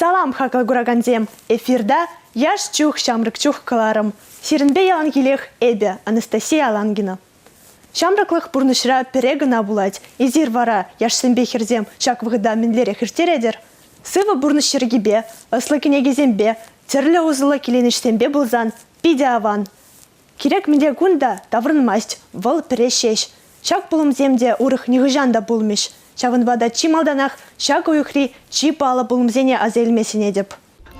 Салам, хаклӑ куракансем! Эфирта Яш чух, ҫамрӑк чух кӑларӑм. Сирӗнпе яланхилех эпӗ, Анастасия Алангина. Ҫамрӑклӑх пурнӑҫра пӗрре кӑна пулать. Эсир вара, яшсемпе хӗрсем, ҫак вӑхӑта мӗнлерех ирттеретӗр? Сывӑ пурнӑҫ йӗркипе, ӑслӑ кӗнекесемпе, тӗрлӗ усӑллӑ киленӗҫсемпе пулсан питӗ аван. Кирек мӗнле кун та таврӑнмасть, вӑл пӗрре ҫеҫ. Ҫак пулӑмсем те урӑх нихӑҫан та пулмӗҫ. Ҫавӑнпа та чи малтанах ҫак уйӑхри чи паллӑ пулӑмсене аса илме сӗнетӗп.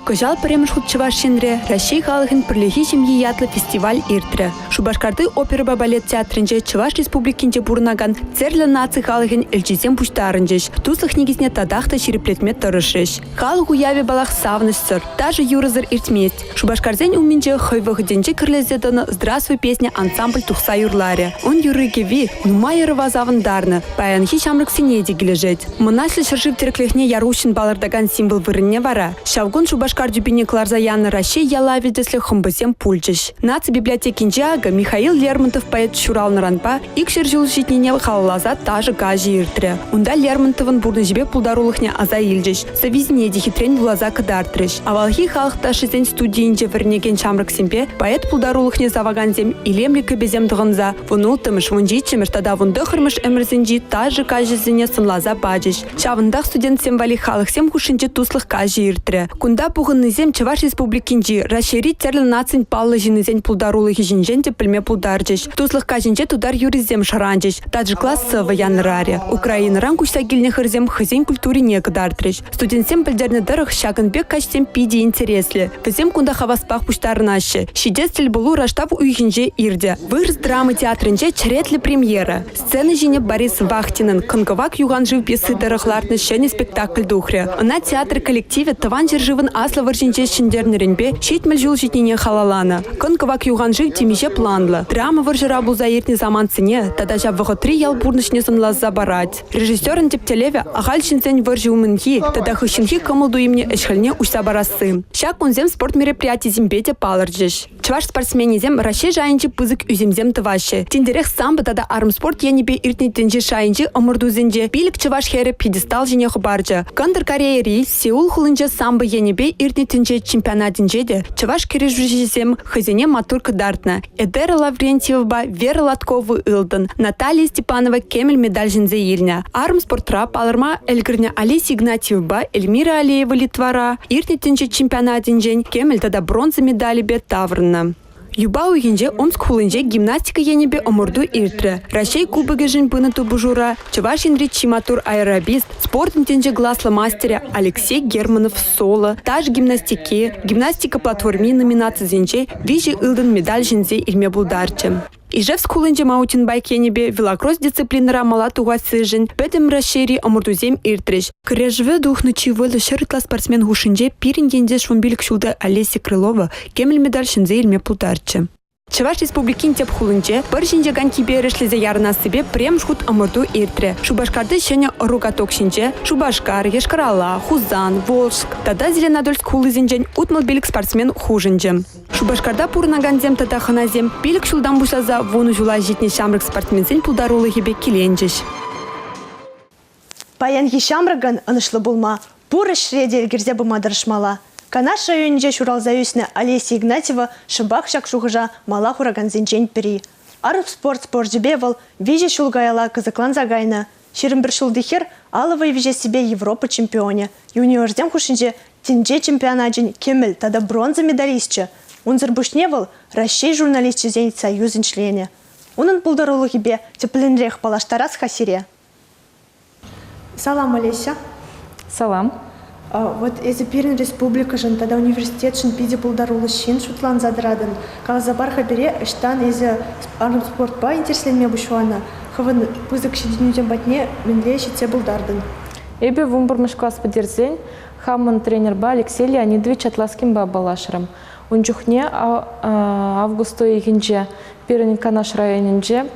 Кӑҫал пӗрремӗш хут Чӑваш Енре Раҫҫей халӑхӗн пӗрлехи ҫемйи ятлӑ фестиваль иртрӗ. Шупашкарти оперӑпа балет театрӗнче Чӑваш Республикинче пурӑнакан тӗрлӗ наци халӑхӗн элчисем пуҫтарӑнчӗҫ, туслӑх никӗсне татах та ҫирӗплетме тӑрӑшрӗҫ. Халӑх уявӗ паллах савӑнӑҫсӑр, ташӑ-юрӑсӑр иртмест. Шупашкарсен умӗнче хӑй вӑхӑтӗнче кӗрлесе тӑнӑ «Здравствуй, песня» ансамбль тухса юрларӗ. Ун юрри-кӗвви нумай ӑрӑва савӑнтарнӑ, паянхи ҫамрӑксене те килӗшет. Мӑнаҫлӑ ҫӗршыв тӗреклӗхне яр уҫҫӑн палӑртакан символ вырӑнне вара ҫав кун Шупашкар тӳпине кӑларса янӑ Раҫҫей ялавӗ тӗслӗ хӑмпӑсем пулчӗҫ. Наци библиотекинче акӑ Михаил Лермонтов поэт ҫуралнӑранпа 200 ҫул ҫитнине халалласа ташӑ каҫӗ иртрӗ. Унта Лермонтовӑн пурнӑҫӗпе пултарулӑхне аса илчӗҫ, сӑввисене те хитрен вуласа кӑтартрӗҫ. Авалхи халӑх ташшисен студийӗнче вӗренекен ҫамрӑксемпе поэт пултарулӑхне савакансем илемлӗ кӗпесем тӑхӑнса вунулттӑмӗш, вунҫиччӗмӗш тата вунтӑххӑрмӗш ӗмӗрсенчи ташӑ каҫӗсене сӑнласа пачӗҫ. Ҫавӑнтах студентсем валли халӑхсем хушшинче туслӑх каҫӗ иртрӗ. Кунта пухӑннисем Чӑваш Республикинчи, Раҫҫейри тӗрлӗ нацин паллӑ ҫыннисен пултарулӑхӗ ҫинчен те пӗлме пултарчӗҫ. Туслӑх каҫӗнче тутар юррисем шӑранчӗҫ, таджикла сӑвӑ янӑрарӗ. Украинӑран куҫса килнӗ хӗрсем хӑйсен культурине кӑтартрӗҫ. Студентсем пӗлтернӗ тӑрӑх, ҫакӑн пек каҫсем питӗ интереслӗ. Вӗсем кунта хаваспах пуҫтарӑнаҫҫӗ. Ҫитес тӗлпулу раштав уйӑхӗнче иртӗ. Вырӑс драма театрӗнче черетлӗ премьера. Сцена ҫине Борис Вахтинӑн «Кӑн-кӑвак юханшыв» пьеси тӑрӑх лартнӑ ҫӗнӗ спектакль тухрӗ. Ӑна театр коллективӗ Тӑван ҫӗршывӑн Аслӑ вӑрҫинче ҫӗнтернӗренпе 70 ҫул ҫитнине халалланӑ. Кӑн-кӑвак юханшыв темиҫе планлӑ. Драма вӑрҫӑра пулса иртнӗ самантсене тата ҫав вӑхӑтри ял пурнӑҫне сӑнласа парать. Режиссерӑн тӗп тӗллевӗ – ахаль ҫынсен вӑрҫӑ умӗнхи тата хыҫҫӑнхи кӑмӑл-туйӑмне ӗҫ-хӗлне уҫса парасси. Ҫак кунсем спорт мероприятийӗсемпе те палӑрчӗҫ. Чӑваш спортсменӗсем Раҫҫей шайӗнчи пысӑк ӳсӗмсем тӑваҫҫӗ. Тинтерех самбо тата армспорт енӗпе иртнӗ тӗнче шайӗнчи ӑмӑртусенче пилӗк чӑваш хӗрӗ пьедестал ҫине хӑпарчӗ. Кӑнтӑр Корейӑри Сеул хулинче самбо енӗпе иртнӗ тӗнче чемпионатӗнче те чӑваш кӗрешӳҫисем хӑйсене маттур кӑтартнӑ. Эдера Лаврентьевӑпа Вера Лоткова ылтӑн, Наталья Степанова кӗмӗл медаль ҫӗнсе илнӗ. Армспортра палӑрма ӗлкӗрнӗ Олеся Игнатьевӑпа Эльмира Алеева Литвара иртнӗ тӗнче чемпионатӗнчен кӗмӗл тата бронза медалӗпе таврӑннӑ. Юпа уйӑхӗнче Омск хулинче гимнастика енӗпе ӑмӑрту иртрӗ. Раҫҫей кубокӗшӗн пынӑ тупӑшура Чӑваш Енри чи маттур аэробист, спортӑн тӗнче класлӑ мастерӗ Алексей Германов соло, таш гимнастики, гимнастика платформи номинацисенче виҫӗ ылтӑн медаль ҫӗнсе илме пултарчӗ. Ижевск хулинче маунтинбайк енӗпе велокросс дисциплинӑра мала тухассишӗн Пӗтӗм Раҫҫейри ӑмӑртусем иртрӗҫ. Кӗрешӗве тухнӑ чи вӑйлӑ 100 ытла спортсмен хушшинче пирӗн ентеш 15 ҫулти Олеся Крылова кӗмӗл медаль ҫӗнсе илме пултарчӗ. Чӑваш Республикин тӗп хулинче пӑр ҫинче конькипе эрешлесе ярӑнассипе пӗрремӗш хут ӑмӑрту иртрӗ. Шупашкарти ҫӗнӗ ӑру каток ҫинче Шупашкар, Йошкар-Ола, Хусан, Волжск тата Зеленодольск хулисенчен 65 спортсмен хушӑнчӗ. Шупашкарта пурӑнакансем тата хӑнасем пилӗк ҫултан пуҫласа вунӑ ҫула ҫитнӗ ҫамрӑк спортсменсен пултарулӑхӗпе киленчӗҫ. Паянхи ҫамрӑкӑн ӑнӑҫлӑ пулма, пур ӗҫре те ӗлкӗрсе пыма тӑрӑшмалла. Канаш районӗнче ҫуралса ӳснӗ Олеся Игнатьева шӑпах ҫак шухӑша мала хуракансенчен пӗри. Армспорт спорчӗпе вӑл виҫӗ ҫул каялла кӑсӑкланса кайнӑ. 21 ҫулти хӗр алӑ вӑй виҫессипе Европа чемпионӗ, юниорсем хушшинче тӗнче чемпионачӗн кӗмӗл тата бронза медалисчӗ. Унсӑр пуҫне вӑл Раҫҫей журналисчӗсен союзӗн членӗ. Унӑн пултарулӑхӗпе тӗплӗнрех паллаштарас-ха сире. Салам, Олеся. Салам. Вот эсӗ пирӗн республикӑшӑн тата университетшӑн питӗ пултаруллӑ ҫын шутланса тӑратӑн. Каласа пар-ха пире, ӑҫтан эсӗ спортпа интересленме пуҫланӑ, хӑвӑн пысӑк ҫитӗнӳсем патне мӗнле ҫитсе пултартӑн? Эпӗ вунпӗрмӗш класс пӗтерсен хамӑн тренерпа Алексей Леонидович Атласкинпа паллашрӑм. Ун чухне август уйӑхӗнче пирӗн Канаш районӗнче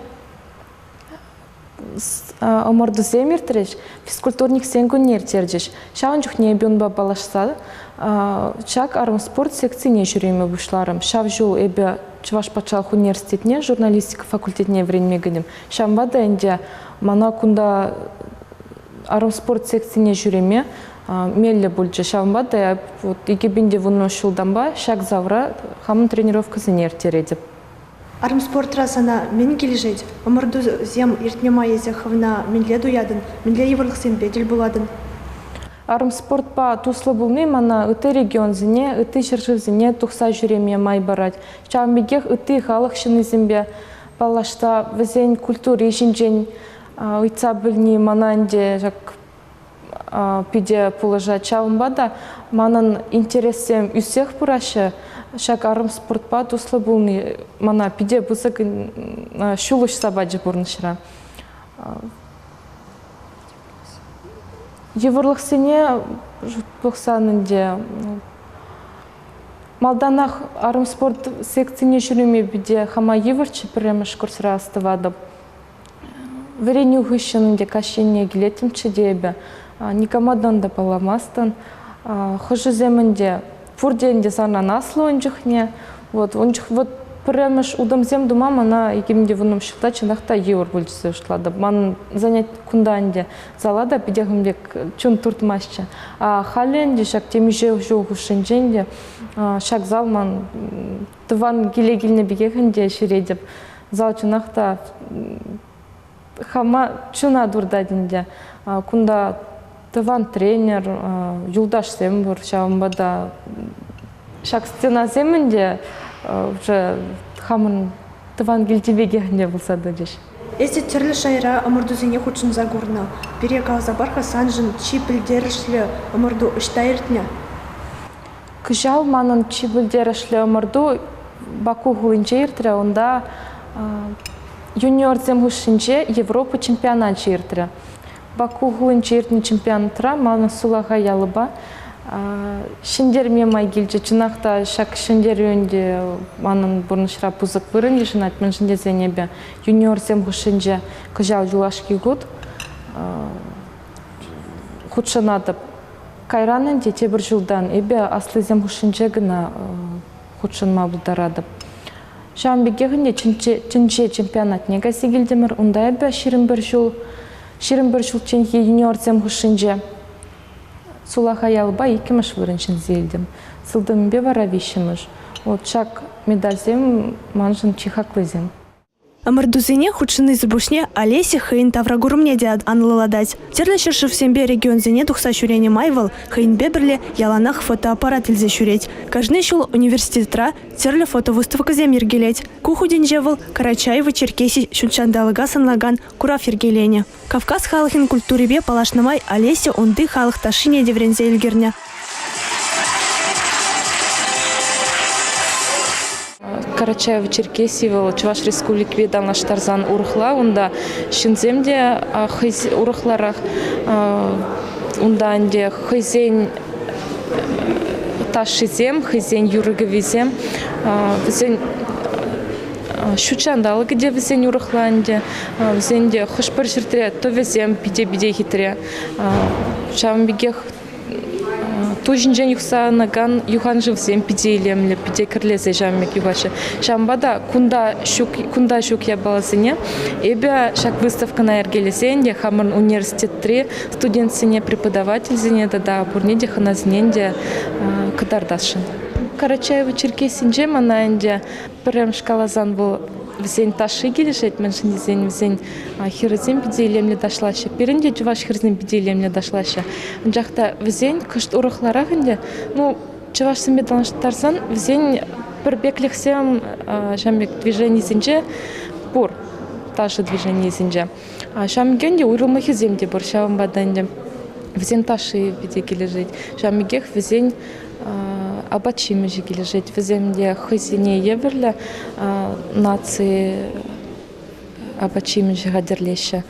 ӑмӑртусем иртрӗҫ, физкультурниксен кунне ирттерчӗҫ. Ҫавӑн чухне эпӗ унпа паллашса ҫак армспорт секцине ҫӳреме пуҫларӑм. Ҫав ҫул эпӗ Чӑваш патшалӑх университетне журналистика факультетне вӗренме кӗтӗм. Ҫавӑнпа та ӗнтӗ мана кунта армспорт секцине ҫӳреме меллӗ пулчӗ. Ҫавӑнпа та вот 2010 ҫултанпа ҫак залра хамӑн тренировкӑсене ирттеретӗп. Армспортра сана мӗн килӗшет? Ӑмӑртусем иртнӗ май эсӗ хӑвна мӗнле туятӑн, мӗнле йывӑрлӑхсемпе тӗл пулатӑн? Армспортпа туслӑ пулни мана ытти регионсене, ытти ҫӗршывсене тухса ҫӳреме май парать. Ҫавӑн пекех ытти халӑх ҫыннисемпе паллашса вӗсен культури ҫинчен ыйтса пӗлни мана ӗнтӗ ҫак питӗ пулӑшать. Ҫавӑнпа та манӑн интерессем ӳссех пыраҫҫӗ. Ҫак армспортпа туслӑ пулни мана питӗ пысӑк ҫул уҫса пачӗ пурнӑҫра. Йывӑрлӑхсене пӑхсан ӗнтӗ малтанах армспорт секцине ҫӳреме питӗ хама йывӑрччӗ пӗрремӗш курсра астӑватӑп. Вӗренӳ хыҫҫӑн ӗнтӗ каҫ енне килеттӗмччӗ те эпӗ. Никама та та палламастӑн. Хӑшӗсем ӗнтӗ пурте ӗнтӗ санран аслӑ ун чухне. Вот, ун чух вот пӗрремӗш утӑмсем тума мана 2010 ҫулта чӑнах та йывӑр пулчӗ тесе шутлатӑп. Ман занять кунта ӗнтӗ зала та питех ун пек чун туртмастчӗ. А халӗ ӗнтӗ ҫак темиҫе ҫул хушшинче ӗнтӗ ҫак зал ман тӑван киле килнӗ пекех ӗнтӗ ҫӳретӗп. Зал чӑнах та хама чуна туртать ӗнтӗ. Кунта тӑван тренер, юлташсем пур, ҫавӑнпа та ҫак стенасем ӗнтӗ уже хамӑн тӑван килти пекех ӗнтӗ пулса тӑчӗҫ. Эсӗ тӗрлӗ шайра ӑмӑртусене хутшӑнса курнӑ. Пире каласа пар-ха, саншӑн чи пӗлтерӗшлӗ ӑмӑрту ӑҫта иртнӗ? Кӑҫал манӑн чи пӗлтерӗшлӗ ӑмӑрту Баку хулинче иртрӗ. Унта юниорсем хушшинче Европа чемпионачӗ иртрӗ. Баку хулинче иртнӗ чемпионатра манӑн сулахай алӑпа ҫӗнтерме май килчӗ. Чӑнах та ҫак ҫӗнтерӳ ӗнтӗ манӑн пурнӑҫра пысӑк вырӑн йышӑнать, мӗншӗн тесен эпӗ юниорсем хушшинче кӑҫал юлашки хут хутшӑнатӑп. Кайран ӗнтӗ тепӗр ҫултан эпӗ аслисем хушшинче кӑна хутшӑнма пултаратӑп. Ҫавӑн пекех ӗнтӗ тӗнче чемпионатне кайса килтӗмӗр. Унта эпӗ 21 ҫул, 21 ҫулчченхи юниорсем хушшинче сулахай алӑпа иккӗмӗш вырӑн ҫӗнсе илтӗм. Сылтӑмӗпе вара виҫҫӗмӗш. Вот ҫак медальсем маншӑн чи хаклисем. Ӑмӑртусене хутшӑннисӗр пуҫне Олеся хӑйӗн тавракурӑмне те анлӑлатать. Тӗрлӗ ҫӗршывсемпе регионсене тухса ҫӳренӗ май вӑл хӑйӗнпе пӗрле яланах фотоаппарат илсе ҫӳрет. Кашни ҫул университетра тӗрлӗ фотовыставкӑсем йӗркелет. Ку хутӗнче вӑл Карачаево-Черкеси ҫутҫанталӑка сӑнлакан курав йӗркеленӗ. Кавказ халӑхӗн культурипе паллашнӑ май Олеся унти халӑх ташшине те вӗренсе ӗлкӗрнӗ. Карачаево-Черкеси вӑл Чӑваш Республикипе танлаштарсан урӑхла. Унта ҫынсем те урӑхларах. Унта ӗнтӗ хӑйсен ташшисем, хӑйсен юрӑ-кӗввисем, вӗсен ҫут ҫанталӑкӗ те вӗсен урӑхла ӗнтӗ. Вӗсен те хӑш-пӗр ҫӗртре тӑвӗсем пите-пите хитре. Ҫавӑн пекех Ту ҫинчен юхса анакан юханшывсем питӗ илемлӗ, питӗ кӗрлесе ҫавӑн пек юхаҫҫӗ. Ҫавӑнпа та кунта ҫук, кунта ҫук япаласене эпӗ ҫак выставкӑна йӗркелесен те хамӑрӑн университетри студентсене, преподавательсене тата пурне те хӑнасене те кӑтартасшӑн. Карачаево-Черкессинче мана ӗнтӗ пӗрремӗш каласан вӑл вӗсен ташши килӗшет, мӗншӗн тесен вӗсен хӗрӗсем питӗ илемлӗ ташлаҫҫӗ. Пирӗн те чӑваш хӗрсем питӗ илемлӗ ташлаҫҫӗ. Анчах та вӗсен кӑшт урӑхларах ӗнтӗ. Ну, чӑвашсемпе танлаштарсан вӗсен пӗрпеклӗхсем ҫавӑн пек движенисенче пур, ташӑ движенийӗсенче. Ҫавӑн пекех ӗнтӗ уйрӑмлӑхӗсем те пур. Ҫавӑнпа та ӗнтӗ вӗсен ташши питӗ килӗшет. Ҫавӑн пекех вӗсен апат-ҫимӗҫӗ килӗшет. Вӗсем те хӑйсене евӗрлӗ наци апат-ҫимӗҫӗ хатӗрлеҫҫӗ.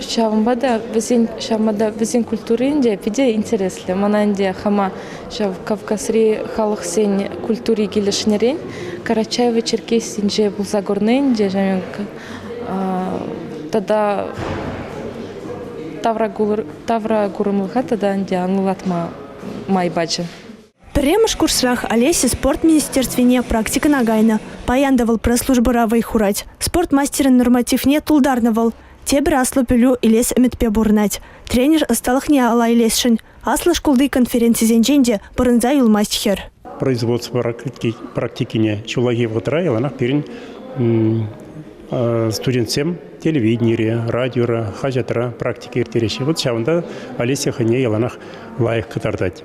Ҫавӑнпа та вӗсен ҫавӑнпа та вӗсен культури ӗнтӗ питӗ интереслӗ. Мана ӗнтӗ хама ҫав Кавказри халӑхсен культури килӗшнӗрен Карачаево-Черкессинче пулса курни ӗнтӗ тата тавракурӑмлӑха тата ӗнтӗ анлӑлатма май пачӗ. Пӗрремӗш курсрах Олеся спорт министерствине практикӑна кайнӑ. Паян та вӑл пресс-службӑра вӑй хурать. Спорт мастерӗн нормативне тултарнӑ вӑл. тепӗр аслӑ пӗлӳ илес ӗмӗтпе пурӑнать. Тренер ӑсталӑхне алла илесшӗн. Аслӑ шкулти конференцисенчен те пӑрӑнса юлмасть хӗр. Производство практикине ҫуллахи вӑхӑтра яланах пирӗн студентсем телевиденире, радиора, хаҫатра практика ирттереҫҫӗ. Вот ҫавӑнта Олеся хӑйне яланах лайӑх кӑтартать.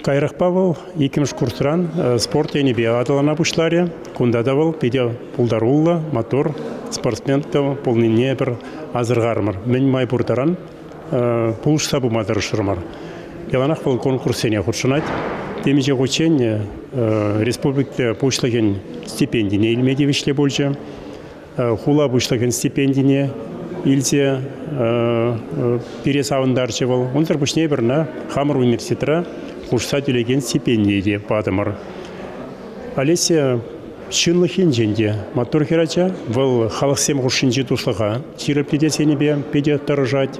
Каярахпа вӑл иккӗмӗш курсран спорт енӗпе аталана пуҫларӗ. Кунта та вӑл питӗ пултаруллӑ, маттур спортсменка пулнине пӗр асӑрхарӑмӑр. Мӗн май пур таран пулӑшса пыма тӑрӑшрӑмӑр. Яланах вӑл конкурссене хутшӑнать. Темиҫе хутчен республика Пуҫлӑхӗн стипендине илме тивӗҫлӗ пулчӗ. Хула пуҫлӑхӗн стипендине илсе пире савӑнтарчӗ вӑл. Унсӑр пуҫне эпир ӑна хамӑр университетра хушса тӳлекен стипендие те патӑмӑр. Олеся ҫынлӑх енчен те маттур хӗрача. Вӑл халӑхсем хушшинчи туслӑха ҫирӗплетес енӗпе питӗ тӑрӑшать.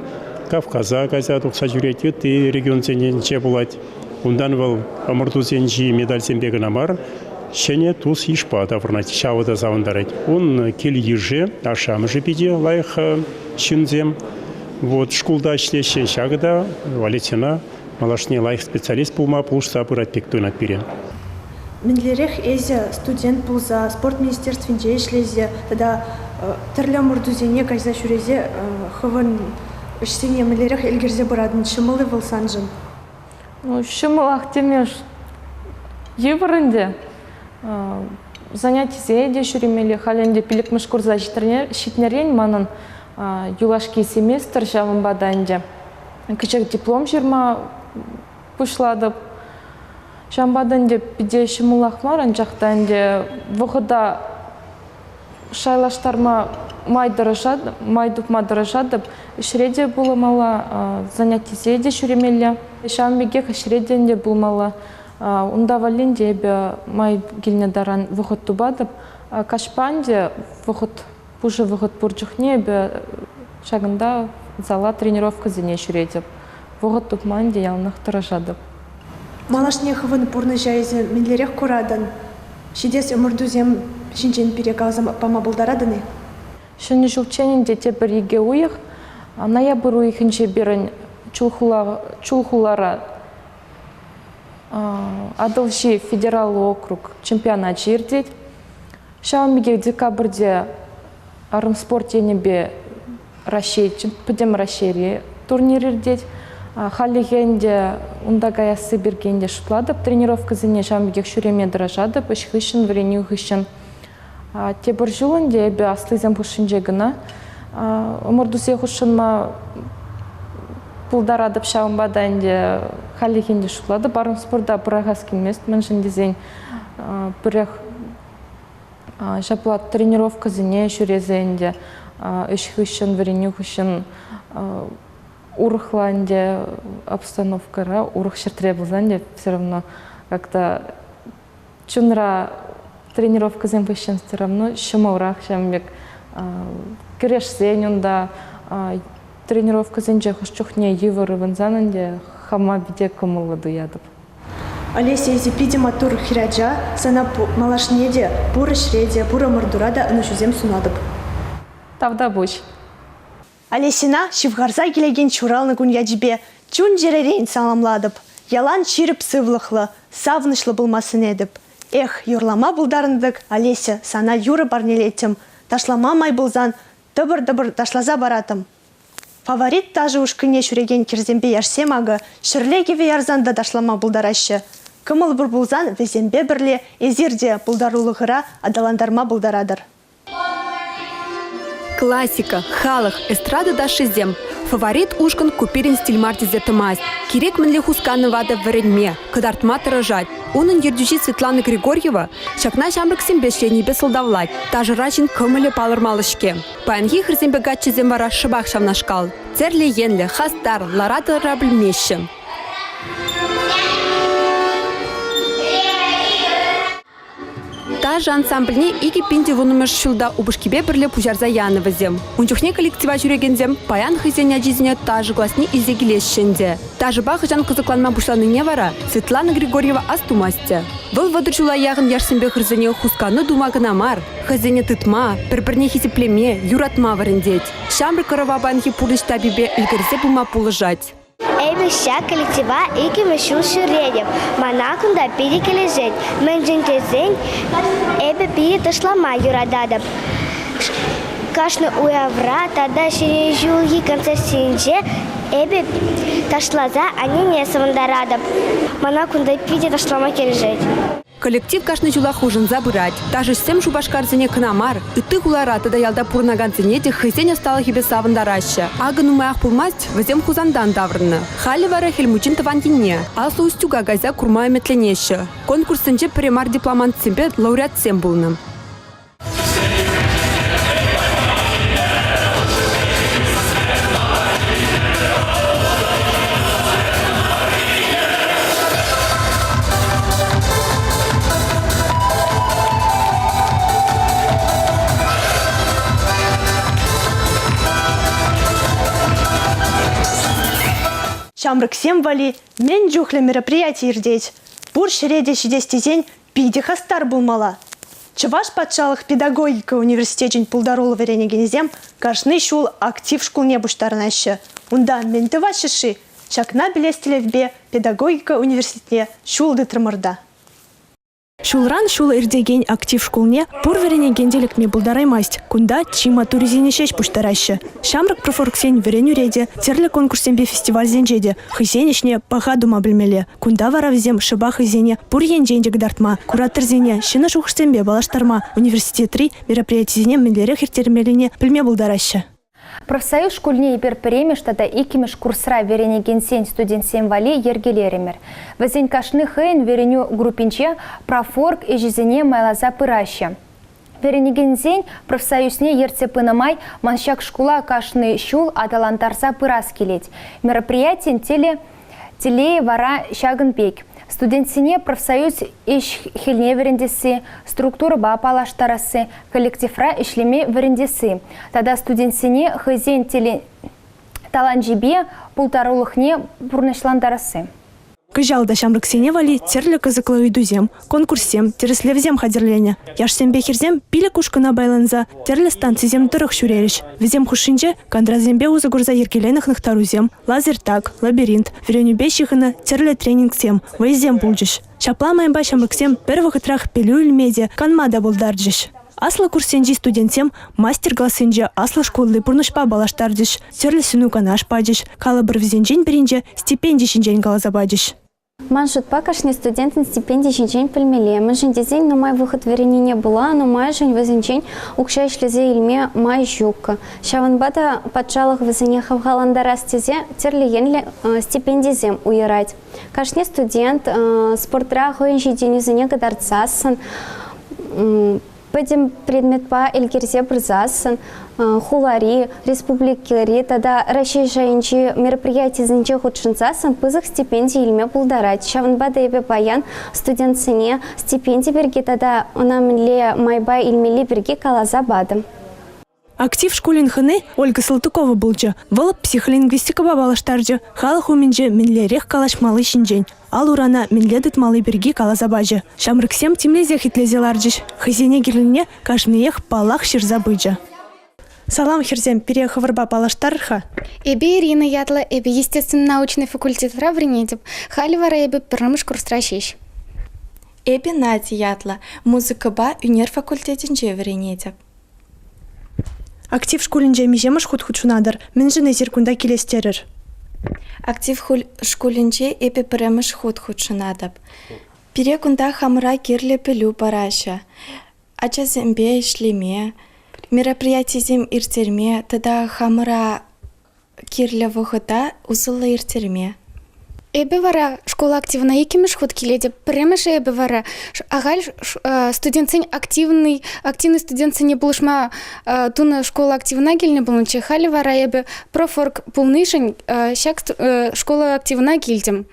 Кавказа кайса тухса ҫӳрет, ытти регионсенче пулать. Унтан вӑл ӑмӑртусенчи медальсемпе кӑна мар, ҫӗнӗ тус-йышпа таврӑнать. Ҫавӑ та савӑнтарать. Ун кил-йышӗ, ашшӗ-амӑшӗ питӗ лайӑх ҫынсем. Вот шкулта ӗҫлеҫҫӗ. Ҫакӑ та Валентина малашне лайӑх специалист пулма пулӑшса пырать пек туйӑнать пире. Мӗнлерех эсӗ студент пулса спорт министерствинче ӗҫлесе тата тӗрлӗ ӑмӑртусене кайса ҫӳресе хӑвӑн ӗҫсене мӗнлерех ӗлкӗрсе пыратӑн? Ҫӑмӑл-и вӑл саншӑн? Ну, ҫӑмӑлах теме йывӑр ӗнтӗ. Занятисене те ҫӳремелле. Халь ӗнтӗ пиллӗкмӗш курса ҫитнӗрен манӑн юлашки семестр ҫавӑнпа та ӗнтӗ кӗҫех диплом ҫырма пуҫлатӑп. Ҫавӑнпа та ӗнтӗ питӗ ҫӑмӑлах мар, анчах та ӗнтӗ вӑхӑта шайлаштарма май тӑрӑшат, май тупма тӑрӑшатӑп. Ӗҫре те пулмалла, занятисене те ҫӳремелле. Ҫавӑн пекех ӗҫре те ӗнтӗ пулмалла. Унта валли ӗнтӗ эпӗ май килнӗ таран вӑхӑт тупатӑп. Каҫпа ӗнтӗ вӑхӑт, пушӑ вӑхӑт пур чухне эпӗ ҫакӑнта зала тренировкӑсене ҫӳретӗп. Вӑхӑт тупма ӗнтӗ яланах тӑрӑшатӑп. Малашне хӑвӑн пурнӑҫа эсӗ мӗнлерех куратӑн? Ҫитес ӑмӑртусем ҫинчен пире каласа пама пултаратӑн-и? Ҫӗнӗ ҫулччен ӗнтӗ тепӗр икӗ уйӑх. Ноябрь уйӑхӗнче пирӗн Чулхулара Атӑлҫи федераллӑ округ чемпионачӗ иртет. Ҫавӑн пекех декабрьте армспорт енӗпе Раҫҫей, пӗтӗм Раҫҫейри турнир иртет. Хальлӗхе ӗнтӗ унта каясси пирки ӗнтӗ шутлатӑп. Тренировкӑсене ҫавӑн пекех ҫӳреме тӑрӑшатӑп ӗҫ хыҫҫӑн, вӗренӳ хыҫҫӑн. Тепӗр ҫул ӗнтӗ эпӗ аслисем хушшинче кӑна ӑмӑртусене хутшӑнма пултаратӑп. Ҫавӑнпа та ӗнтӗ хальлӗхе ӗнтӗ шутлатӑп. Армспорта пӑрахас килмест, мӗншӗн тесен пӗрех Ҫапла тренировкӑсене ҫӳресе ӗнтӗ ӗҫ хыҫҫӑн, вӗренӳ хыҫҫӑн урӑхла ӗнтӗ обстановкӑра, урӑх ҫӗртре пулсан те все равно как-то чунра тренировкӑсем хыҫҫӑн все равно ҫӑмӑлрах ҫавӑн пек кӗрешсен унта тренировкӑсенче хӑш чухне йывӑр ывӑнсан ӗнтӗ хама питӗ кӑмӑллӑ туятӑп. Олеся, эсӗ питӗ маттур хӗрача. Сана малашне те, пур ӗҫре те, пур ӑмӑртура та ӑнӑҫусем сунатӑп. Тавтапуҫ. Олесьӑна ҫывхарса килекен ҫуралнӑ кун ячӗпе чун-чӗререн саламлатӑп. Ялан ҫирӗп сывлӑхлӑ, савӑнӑҫлӑ пулма сӗнетӗп. Эх, юрлама пултарнӑ-тӑк, Олеся, сана юрӑ парнелеттӗм. Ташлама май пулсан тӑпӑр-тӑпӑр ташласа параттӑм. Фаворит ташӑ ушкӑнне ҫӳрекен хӗрсемпе яшсем акӑ ҫӗрле кӗвӗ ярсан та ташлама пултараҫҫӗ. Кӑмӑл пур пулсан вӗсемпе пӗрле эсир те пултарулӑхӑра аталантарма пултаратӑр. Классика, халӑх, эстрада ташшисем. Фаворит ушкӑн ку пирӗн стиль мар тесе тӑмасть. Кирек мӗнле хусканӑва та вӗренме, кӑтартма тӑрӑшать. Унӑн ертӳҫи Светлана Григорьева ҫакна ҫамрӑксемпе ӗҫленипе сӑлтавлать. Ташӑра ҫын кӑмӑлӗ палӑрмаллӑ-ҫке. Паянхи хӗрсемпе каччӑсем вара шӑпах ҫавнашкал. Тӗрлӗ енлӗ, хастар, лара-тӑра пӗлмеҫҫӗ. Ташӑ ансамбльне 2010-мӗш ҫулта упӑшкипе пӗрле пуҫарса янӑ вӗсем. Ун чухне коллектива ҫӳрекенсем паян хӑйсен ачисене ташӑ класне илсе килеҫҫӗ ӗнтӗ. Ташӑпа хӑҫан кӑсӑкланма пуҫланине вара Светлана Григорьева ас тумасть те. Вӑл 30 ҫула яхӑн яшсемпе хӗрсене хускану тума кӑна мар, хӑйсене тытма, пӗр-пӗрне хисеплеме, юратма вӗрентет. Ҫамрӑк ӑрӑва паянхи пурнӑҫ таппипе ӗлкӗрсе пыма пулӑшать. Эпӗ ҫак коллектива иккӗмӗш ҫул ҫӳретӗп. Мана кунта питӗ килӗшет. Мӗншӗн тесен эпӗ питӗ ташлама юрататӑп. Кашни уявра тата Ҫӗнӗ ҫулхи концертсенче эпӗ ташласа аннене савӑнтаратӑп. Мана кунта питӗ ташлама килӗшет. Коллектив кашни ҫулах хушӑнса пырать. Ташӑҫсем Шупашкарсене кӑна мар, ытти хулара тата ялта пурӑнакансене те хӑйсен ӑсталӑхӗпе савӑнтараҫҫӗ. Акӑ нумаях пулмасть вӗсем Хусантан таврӑннӑ. Халӗ вара Хӗл Мучин тӑван енне, Аслӑ Устюга кайса курма ӗмӗтленеҫҫӗ. Конкурссенче пӗрре мар дипломантсемпе лауреатсем пулнӑ. Ҫамрӑксем валли мӗн чухлӗ мероприяти иртет. Пур ҫӗре те ҫитес тесен питӗ хастар пулмалла. Чӑваш патшалӑх педагогика университечӗн пултаруллӑ вӗренекенӗсем кашни ҫул актив шкулне пуҫтарӑнаҫҫӗ. Унта мӗн тӑваҫҫӗ-ши? Ҫакна пӗлес тӗллевпе педагогика университетне ҫул тытрӑмӑр та. Ҫулран ҫул иртекен актив шкулне пур вӗренекен те лекме пултараймасть. Кунта чи маттуррисене ҫеҫ пуҫтараҫҫӗ. Ҫамрӑк профоргсен вӗренӳре те, тӗрлӗ конкурссемпе фестивальсенче те хӑйсен ӗҫне паха тума пӗлмелле. Кунта вара вӗсем шӑпа хӑйсене пур енчен те кӑтартма, кураторсене ҫӗнӗ шухӑшсемпе паллаштарма, университетри мероприятисене мӗнлерех ирттермеллине пӗлме пултараҫҫӗ. Профсоюз шкулне эпир пӗрремӗш тата иккӗмӗш курсра вӗренекенсен студентсем валли йӗркелерӗмӗр. Вӗсен кашни хӑйӗн вӗренӳ группинче профорг ӗҫӗсене майласа пыраҫҫӗ. Вӗренекенсен профсоюзне ертсе пынӑ май ман ҫак шкула кашни ҫул аталантарса пырас килет. Мероприятин теле Телейӗ вара ҫакӑн пек. Студентсене профсоюз ӗҫ-хӗлне вӗрентесси, структурӑпа паллаштарасси, коллективра ӗҫлеме вӗрентесси тата студентсене хӑйсен таланчӗпе пултарулӑхне пурнӑҫлантарасси. Кӑҫал та ҫамрӑксене валли тӗрлӗ кӑсӑклӑ ыйтусем, конкурссем, тӗрӗслевсем хатӗрленӗ. Яшсемпе хӗрсем пилӗк ушкӑна пайланса тӗрлӗ станцисем тӑрӑх ҫӳрерӗҫ. Вӗсем хушшинче кантрасемпе усӑ курса йӗркеленӗ хӑнӑхтарусем, лазертаг, лабиринт, вӗренӳпе ҫыхӑннӑ тӗрлӗ тренингсем, вӑйӑсем пулчӗҫ. Ҫапла майпа ҫамрӑксем пӗр вӑхӑтрах пӗлӳ илме те, канма та пултарчӗҫ. Аслӑ курссенчи студентсем мастер-классенче аслӑ шкулти пурнӑҫпа паллаштарчӗҫ, тӗрлӗ сӗнӳ-канаш пачӗҫ, калӑпӑр вӗсенчен пӗринче стипенди ҫинчен каласа пачӗҫ. Ман шутпа, кашни студентӑн стипенди ҫинчен пӗлмелле, мӗншӗн тесен нумай вӑхӑт вӗреннине пула нумайӑшӗн вӗсенчен укҫа ӗҫлесе илме май ҫук. Ҫавӑнпа та патшалӑх вӗсене хавхалантарас тесе тӗрлӗ енлӗ стипендисем уйӑрать. Кашни студент спортра хӑйӗн ҫитӗнӳсене кӑтартсассӑн, пӗтӗм предметпа ӗлкӗрсе пырсассӑн хулари, республикӑри тата Раҫҫей шайӗнчи мероприятисенче хутшӑнсассӑн пысӑк стипенди илме пултарать. Ҫавӑнпа та эпӗ паян студентсене стипенди пирки тата ӑна мӗнле майпа илмелли пирки каласа патӑм. Актив шкулӗн хӑни Ольга Салтыкова пулчӗ. Вӑл психолингвистикӑпа паллаштарчӗ, халӑх умӗнче мӗнлерех калаҫмалли ҫинчен, ал-урана мӗнле тытмалли пирки каласа пачӗ. Ҫамрӑксем тимлесех итлесе ларчӗҫ. Хӑйсене кирлине кашниех паллах ҫырса пычӗ. Салам, хӗрсем, пире хӑвӑрпа паллаштарӑр-ха. Эпӗ Ирина ятлӑ, эпӗ естественно-научный факультетра вӗренетӗп. Халӗ вара эпӗ пӗрремӗш курсра ҫеҫ. Эпӗ Надя ятлӑ, музыкӑпа ӳнер факультетӗнче вӗренетӗп. Актив шкулӗнче миҫемӗш хут хутшӑнатӑр? Мӗншӗн эсир кунта килес терӗр? Актив шкулӗнче эпӗ пӗрремӗш хут хутшӑнатӑп. Пире кунта хамӑра кирлӗ пӗлӳ параҫҫӗ. Ачасемпе ӗҫлеме, мероприятисем ирттерме тата хамӑра кирлӗ вӑхӑта усӑллӑ ирттерме. Эпӗ вара школа активна иккӗмӗш хут килетӗп. Пӗрремӗшӗ эпӗ вара ахаль студентсен активный, активный студентсене пулӑшма тунӑ школа активна килнӗ пулнӑччӗ. Халӗ вара эпӗ профорг пулнишӗн ҫак школа активна килтӗм.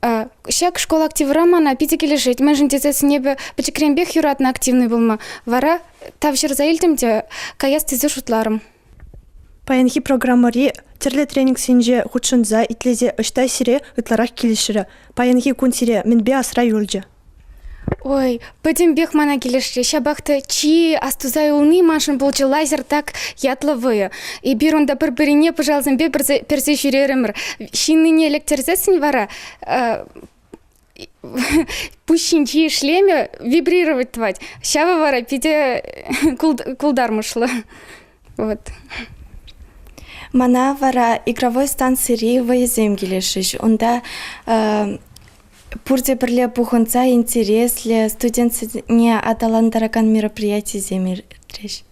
Ҫак школа активра мана питӗ килӗшет. Мӗншӗн тесессӗн эпӗ пӗчӗкренпех юратнӑ активный пулма. Вара тавҫӑрса илтӗм те каяс тесе шутларӑм. Паянхи программӑри тӗрлӗ тренингсенче хутшӑнса итлесе ӑҫта сире ытларах килӗшрӗ? Паянхи кун сире мӗнпе асра юлчӗ? Ой, пӗтӗмпех мана килӗшрӗ. Ҫапах та чи астуса юлни маншӑн пулчӗ лазертаг ятлӑ вӑйӑ. Эпир унта пӗр-пӗринне пӑшалсемпе персе ҫӳрерӗмӗр. Ҫыннине лектерсессӗн вара пуҫ ҫинчи шлемӗ вибрировать тӑвать. Ҫавӑ вара питӗ култармӑшлӑ. Вот. Мана вара игровой станцири вӑйӑсем килӗшрӗҫ. Унта пурте пӗрле пухӑнса интереслӗ студентсене аталантаракан мероприятисем иртрӗҫ.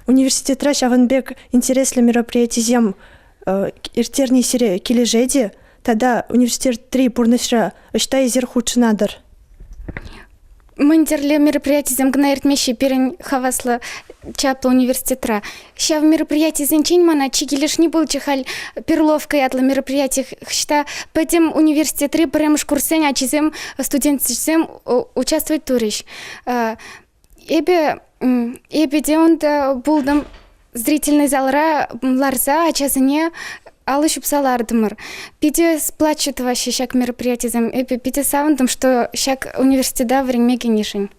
Университетра ҫавӑн пек интереслӗ мероприятисем ирттерни сире килӗшет-и? Тата университетри пурнӑҫра ӑҫта эсир хутшӑнатӑр? Мӗн тӗрлӗ мероприятисем кӑна иртмеҫҫӗ пирӗн хаваслӑ чаплӑ университетра. Ҫав мероприятисенчен мана чи килӗшни пулчӗ халь Перловка ятлӑ мероприяти. Хӑҫта пӗтӗм университетри пӗрремӗш курссен ачисем, студентсем участвовать турӗҫ. Эпӗ, эпӗ те унта пултӑм. Зрительный залра ларса ачасене алӑ ҫупса лартӑмӑр. Питӗ сплачу тӑваҫҫӗ ҫак мероприятисем. Эпӗ питӗ савӑнтӑм, что ҫак университета вӗренме кӗнишӗн.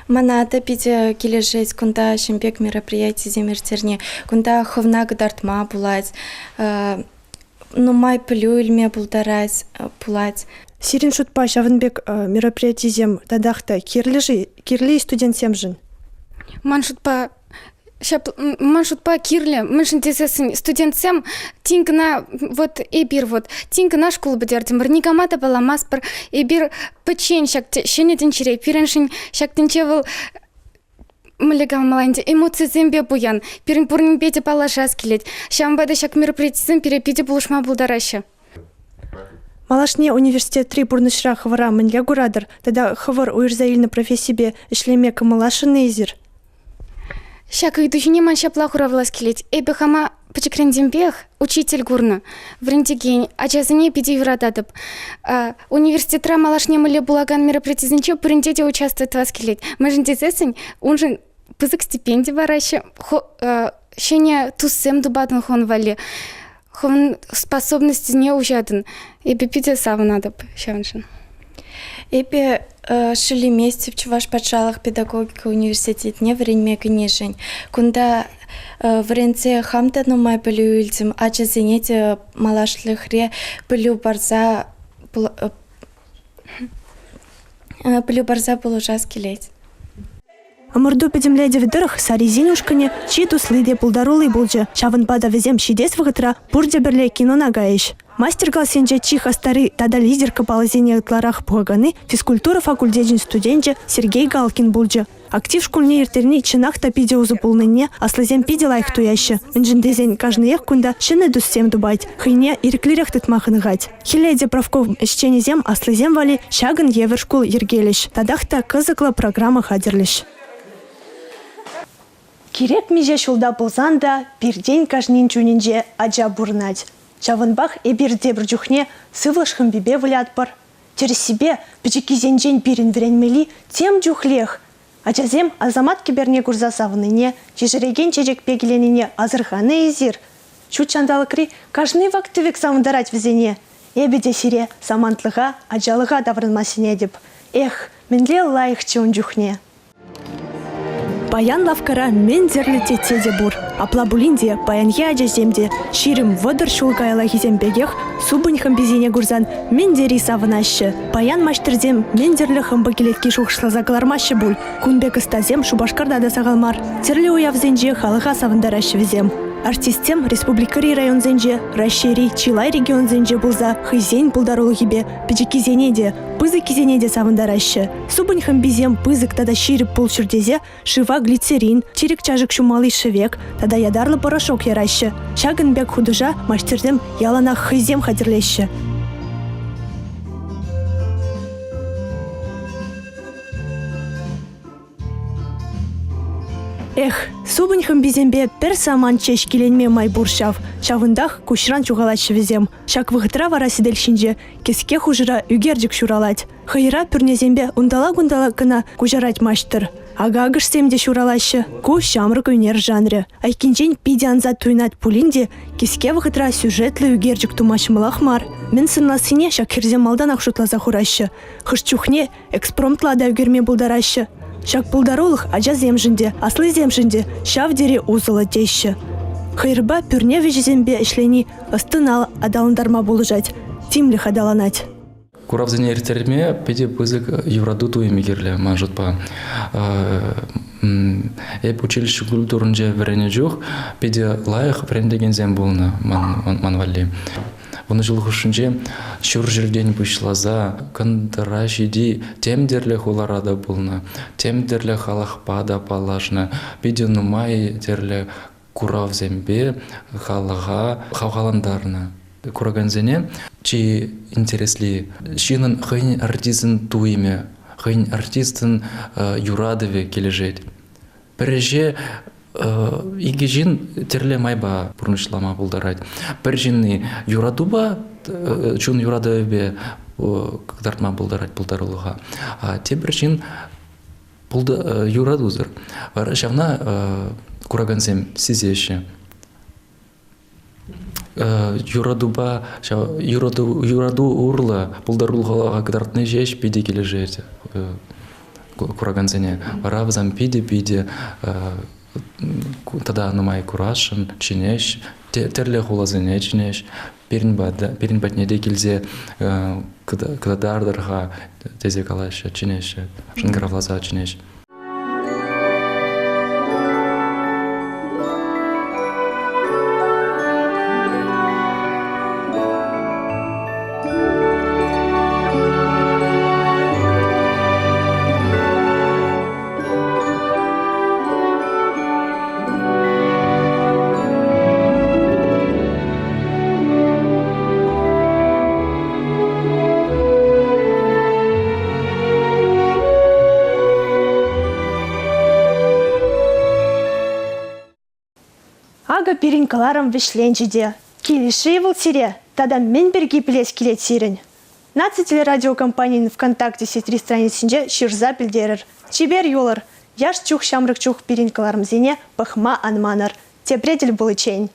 Мана та питӗ килӗшет кунта ҫын пек мероприятисем ирттерни. Кунта хӑвна кӑтартма пулать, нумай пӗлӳ илме пултарать, пулать. Сирӗн шутпа ҫавӑн пек мероприятисем татах та кирлӗ-ши, кирлӗ-и студентсемшӗн? Ман шутпа, ман шутпа кирлӗ. Мӗншӗн тесессӗн студентсем тин кӑна вот эпир вот тин кӑна шкул пӗтертӗмӗр, никама та палламастпӑр. Эпир пӗччен ҫак ҫӗнӗ тӗнчере, пирӗншӗн ҫак тӗнче вӑл мӗнле каламалла ӗнтӗ, эмоцисемпе пуян. Пирӗн пуринпе те паллашас килет. Ҫавӑнпа та ҫак мероприятисем пире питӗ пулӑшма пултараҫҫӗ. Малашне университетри пурнӑҫра хӑвӑра мӗнле куратӑр тата хӑвӑр уйӑрса илнӗ профессипе ӗҫлеме кӑмӑлласшӑн-и эсир? Ҫак ыйту ҫине ман ҫапла хуравлас килет. Эпӗ хама пӗчӗкрентенпех учитель курнӑ, вӗрентекен, ачасене питӗ юрататӑп. Университетра малашне мӗнле пулакан мероприятисенче пуринче те участвовать тӑвас килет. Мӗншӗн тесессӗн уншӑн пысӑк стипенди параҫҫӗ, ҫӗнӗ туссем тупатӑн хӑвӑн валли, хӑвӑн способностьсене уҫатӑн. Эпӗ питӗ савӑнатӑп ҫавӑншӑн. Эпӗ шеллеместӗп Чӑваш патшалӑх педагогика университетне вӗренме кӗнишӗн. Кунта вӗренсе хам та нумай пӗлӳ илтӗм, ачасене те малашлӑхре пӗлӳ парса пӗлӳ парса пулӑшас килет. Ӑмӑрту пӗтӗмлетӗвӗ тӑрӑх Сарисен ушкӑнӗ чи тусли те пултарулли пулчӗ. Ҫавӑнпа та вӗсем ҫитес вӑхӑтра пурте пӗрле кинона кайӗҫ. Мастер-классенче чи хастарри тата лидерка паллисене ытларах пухаканни физкультура факультечӗн студенчӗ Сергей Галкин пулчӗ. Актив шкулне ирттерни чӑнах та питӗ усӑ пулнине аслисем питӗ лайӑх туяҫҫӗ. Мӗншӗн тесен кашниех кунта ҫӗнӗ туссем тупать, хӑйне ирӗклӗрех тытма хӑнӑхать. Хӗлле те профком ӗҫченӗсем аслисем валли ҫакӑн евӗр шкул йӗркелӗҫ, татах та кӑсӑклӑ программа хатӗрлӗҫ. Кирек миҫе ҫулта пулсан та пиртен кашнин чунӗнче ача пурӑнать. Ҫавӑнпах эпир тепӗр чухне сывлӑш хӑмпипе вылятпӑр. Тӗрӗссипе, пӗчӗккисенчен пирӗн вӗренмелли тем чухлех. Ачасем асамат кӗперне курса савӑннине, ешерекен чечекпе киленнине асӑрханӑ эсир? Ҫут ҫанталӑкри кашни вак-тӗвек савӑнтарать вӗсене. Эпӗ те сире самантлӑха, ачалӑха таврӑнма сӗнетӗп. Эх, мӗнле лайӑхчӗ ун чухне! Паян лавккара мӗн тӗрлӗ тетте те пур. Апла пулин те паянхи ачасем те 20-30 ҫул каяллахисем пекех супӑнь хӑмписене курсан мӗн тери савӑнаҫҫӗ. Паян маҫтӑрсем мӗн тӗрлӗ хӑмпӑ кӗлетки шухӑшласа кӑлармаҫҫӗ пуль. Кун пек ӑстасем Шупашкарта та сахал мар. Тӗрлӗ уявсенче халӑха савӑнтараҫҫӗ вӗсем. Артистсем республикӑри районсенче, Раҫҫейри чылай регионсенче пулса хӑйсен пултарулӑхӗпе пӗчӗккисене те, пысӑккисене те савӑнтараҫҫӗ. Супӑнь хӑмписем пысӑк тата ҫирӗп пулччӑр тесе шыва глицерин, чирӗк-чашӑк ҫумалли шӗвек тата ятарлӑ порошок яраҫҫӗ. Ҫакӑн пек хутӑша маҫтӑрсем яланах хӑйсем хатӗрлеҫҫӗ. Эх, Супӑнь хӑмписемпе пӗр самант ҫеҫ киленме май пур ҫав. Ҫавӑнтах куҫран ҫухалаҫҫӗ вӗсем. Ҫак вӑхӑтра вара сӗтел ҫинче кӗске хушӑра ӳкерчӗк ҫуралать. Хӑйӑра пӳрнесемпе унталла-кунталла кӑна куҫарать маҫтӑр. Акӑ-акӑшсем те ҫуралаҫҫӗ. Ку ҫамрӑк ӳнер жанрӗ. Айккинчен питӗ ансат туйӑнать пулин те кӗске вӑхӑтра сюжетлӑ ӳкерчӗк тума ҫӑмӑлах мар. Мӗн сӑнлассине ҫак хӗрсем малтанах шутласа хураҫҫӗ. Хӑш чухне экспромтла та ӳкерме пултараҫҫӗ. Ҫак пултарулӑх ачасемшӗн те, аслисемшӗн те ҫав тери усӑллӑ теҫҫӗ. Хӑйӑрпа пӳрне вӗҫӗсемпе ӗҫлени ӑс-тӑна аталантарма пулӑшать, тимлӗх аталанать. Куравсене ирттерме питӗ пысӑк юрату туйӑмӗ кирлӗ ман шутпа. Эп училище культуринче вӗреннӗ чух питӗ лайӑх вӗрентекенсем пулнӑ ман валли. Вунӑ ҫул хушшинче ҫурҫӗртен пуҫласа кӑнтӑра ҫити тем тӗрлӗ хулара та пулнӑ, тем тӗрлӗ халӑхпа та паллашнӑ, питӗ нумай тӗрлӗ куравсемпе халӑха хавхалантарнӑ. Куракансене чи интересли ҫыннӑн хӑйӗн артистӑн туйӑмӗ, хӑйӗн артистӑн юратӑвӗ килӗшет. Пӗр ӗҫе икӗ ҫын тӗрлӗ майпа пурнӑҫлама пултарать. Пӗр ҫынни юратупа, чун юратӑвӗпе кӑтартма пултарать пултарулӑха, а тепӗр ҫын юратусӑр. Вара ҫавна куракансем сисеҫҫӗ. Юратупа ҫав юрату, юрату урлӑ пултарулӑха кӑтартни ҫеҫ питӗ килӗшет куракансене. Вара вӗсем питӗ-питӗ тата нумай курасшӑн, чӗнеҫ, тӗрлӗ хуласене чӗнеҫ. Пирӗн пата, пирӗн патне те килсе кӑтартӑр-ха тесе калаҫҫӗ, чӗнеҫҫӗ, шӑнкӑравласа чӗнеҫ. Акӑ пирӗн кӑларӑм вӗҫленчӗ те. Килӗшрӗ-и вӑл сире тата мӗн пирки пӗлес килет сирӗн? Наци телерадиокомпанийӗн ВКонтакте сетьри страницинче ҫырса пӗлтерӗр. Чипер юлӑр! Яш чух ҫамрӑк чух пирӗн кӑларӑмсене пӑхма ан манӑр. Тепре тӗл пуличчен!